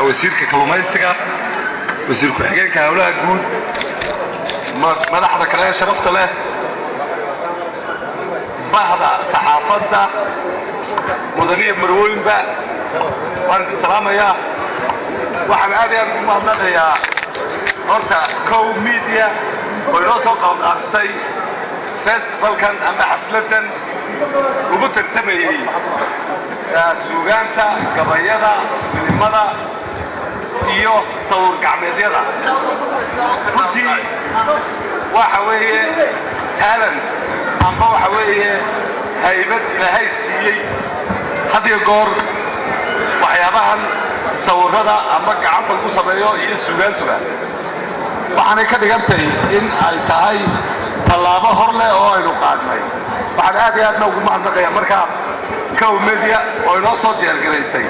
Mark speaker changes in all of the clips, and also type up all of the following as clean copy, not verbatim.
Speaker 1: Wasiirka kalluumaysiga, wasiir ku-xigeenka howlaha guud, madaxda kale ee sharafta leh, bahda saxaafadda, mudaniya marwooyinba, waan idin salaamayaa. Waxaan aad iyo aad ugu mahadnaqayaa horta Cow Media oo inoo soo qabanqaabisay festivalkan ama xafladdan ugu tartamayey suugaanta, gabayada, filimada iyo sawir gacmeedyada. Runtii waxa weeye talent amba waxa weeye haybad Ilaahay siiyey had iyo goor waxyaabahan sawirada ama gacanta lagu sameeyo iyo suugaantuba. Waxaanay ka dhigantay in ay tahay tallaabo hor leh oo aynu qaadnay. Waxaan aad iyo aadna ugu mahadnaqaya marka Cow Media oo inoo soo diyaargaraysay.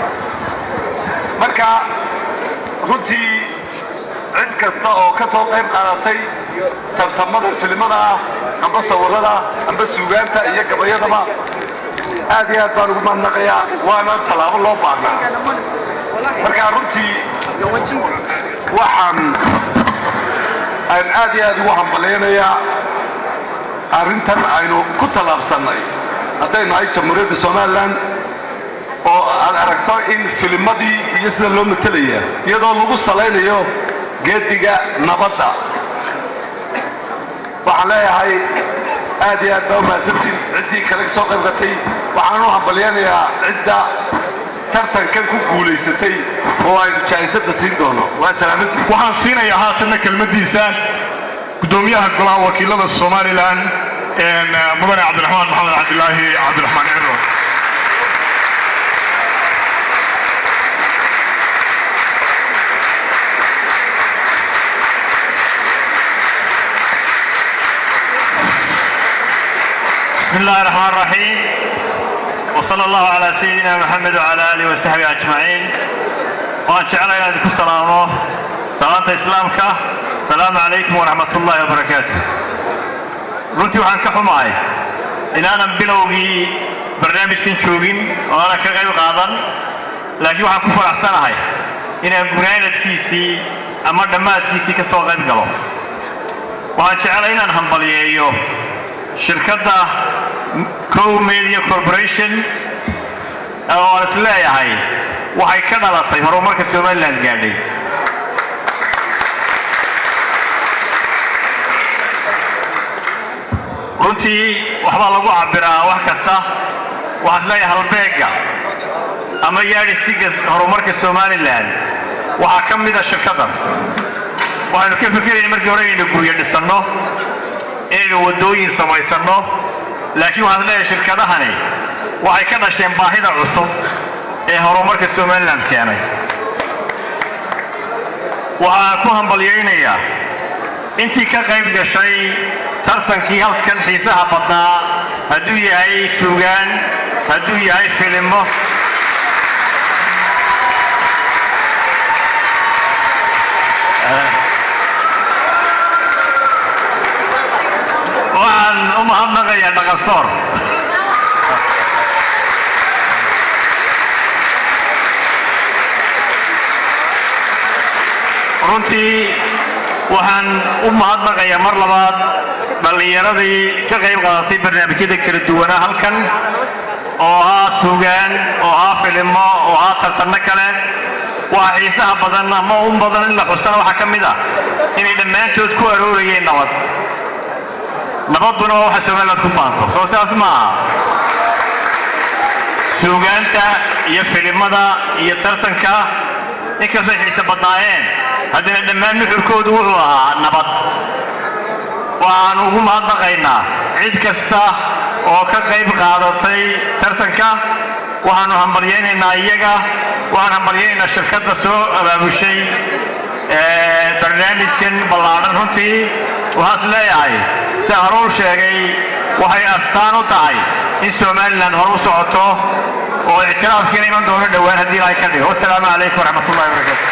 Speaker 1: Marka runtii cid kasta oo ka soo qayb qaadatay tartamada filimada ah amba sawirada amba suugaanta iyo gabayadaba aad iyo aad baan ugu mahadnaqayaa, waana tallaabo loo baahnaa. Marka runtii waxaan aan aad iyo aad ugu hambalyaynayaa arrintan aynu ku tallaabsannay hadday nahay Jamhuuriyadda Somaliland, oo aad aragto in filimadii iyo sida loo matelaya iyadoo lagu salaynayo geediga nabadda. Waxaan leeyahay aad iyo aad baa umahadsantiin ciddii kale ka soo qayb gatay. Waxaan u hambalyaynayaa cidda tartankan ku guulaysatay oo aynu jaa'isadda siin doono. Waa salaamantii.
Speaker 2: Waxaan siinayaa haatanna kelmaddiisa guddoomiyaha golaha wakiilada Somaliland, mudane Cabdiraxmaan Maxamed Cabdilaahi Cabdiraxmaan Ciro.
Speaker 3: بسم الله الرحمن الرحيم، وصلى الله على سيدنا محمد وعلى آله وصحبه أجمعين. Waan jeclay inaan idinku salaamo salaanta Islaamka: asalaamu calaykum waraxmat ullahi wabarakaatu. Runtii waxaan ka xumahay inaanan bilowgii barnaamijkan joogin oo aanan ka qayb qaadan, laakiin waxaan ku faraxsanahay inaan gunaanadkiisii ama dhammaadkiisii ka soo qayb galo. Waxaan jeclay inaan hambalyeeyo shirkadda Cow Media Corporation oo aan is leeyahay waxay ka dhalatay horumarka Somaliland gaadhay. Runtii waxbaa lagu cabbiraa wax kasta. Waxaan is leeyahay halbeegga ama yardstick-ga horumarka Somaliland waxaa ka mida shirkaddan. Waxaynu ka fekerayna markii hore inaynu guryo dhisanno, inaynu waddooyin samaysanno, laakiin waxaan leeyahay shirkadahani waxay ka dhasheen baahida cusub ee horumarka Somaliland keenay. Waxaan ku hambalyaynayaa intii ka qayb gashay tartankii halkan xiisaha badnaa, hadduu yahay suugaan, hadduu yahay filimo. Waxaan u mahadnaqayaa Dhaqansoor. Runtii waxaan u mahadnaqayaa mar labaad dhallinyaradii ka qayb qaadatay barnaamijyada kala duwanaa halkan, oo ahaa suugaan, oo ahaa filimo, oo ahaa tartanno kale. Waxa xiisaha badan ama un badan in la xusana waxaa ka mid ah inay dhammaantood ku aroorayeen nabad. Nabadduna waa waxa Somaliland ku faanto, soo sidaas ma aha? Suugaanta iyo filimada iyo tartanka inkastay xiise badnaayeen, haddana dhammaan nuxurkoodu wuxuu ahaa nabad. Waxaanu ugu mahadnaqaynaa cid kasta oo ka qayb qaadatay tartanka. Waxaanu hambalyaynaynaa iyaga, waxaan hambalyaynaynaa shirkadda soo abaabushay barnaamijkan ballaadhan. Runtii waxaan is leeyahay, sida hore u sheegay, waxay astaan u tahay in Somaliland hore u socoto oo ictiraafkiina iman doono dhowaan haddii Ilaahay ka dhigo. Wasalaamu calaykum waraxmatullahi wabarakatu.